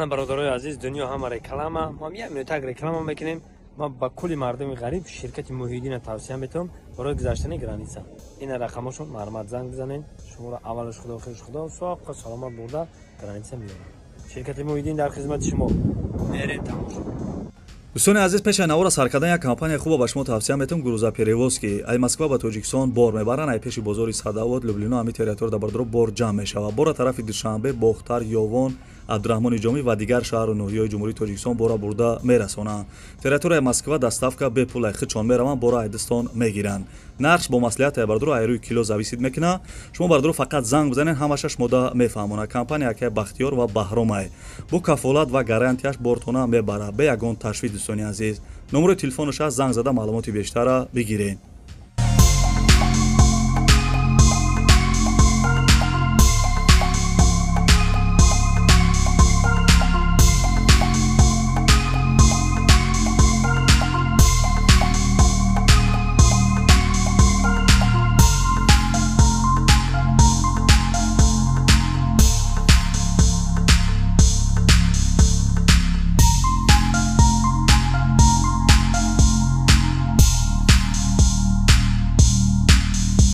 Ана, бародарои азиз, дунё ҳама реклама. Мо ҳам як минутак реклама мекунем. Ман ба кулли мардуми ғариб ширкати Муҳиддина тавсия метавам барои гузаштани граница. Ина рақамошон, марҳамат, занг бизанед. Шуморо аввалаш Худо, охираш Худо, соқ саломат бурда граница меёрад. Ширкати Муҳиддин дар хизмати шумо. Мерем тамошо. Дӯстони азиз, пеши навора сар кардан як компания хуба ба шумо тавсия метавам: «Грузоперевозки». Ай Москва ба Тоҷикистон бор мебаранд. Ай пеши бозори Садовод, Люблино, ҳами территория бардаро бор ҷамъ мешавад. Бора тарафи Душанбе, Бохтар, Ёвон, Абдураҳмони Ҷомӣ ва дигар шаҳру ноҳияҳои Ҷумҳурии Тоҷикистон бора бурда мерасонанд. Территорияи Москва доставка бепул, ай худшон мераванд, бора айдистон мегиранд. Нархш бо маслиҳат, ай бардоро, ай рӯи кило зависит мекунад. Шумо, бардоро, фақат занг бизанед, ҳамаша шумода мефаҳмонад. Компания акай Бахтиёр ва Баҳромай бо кафолат ва гарантияш бортона мебарад бе ягон ташвиш. Дӯстони азиз, номерои телефонаш аст, занг зада маълумоти бештара бигиред.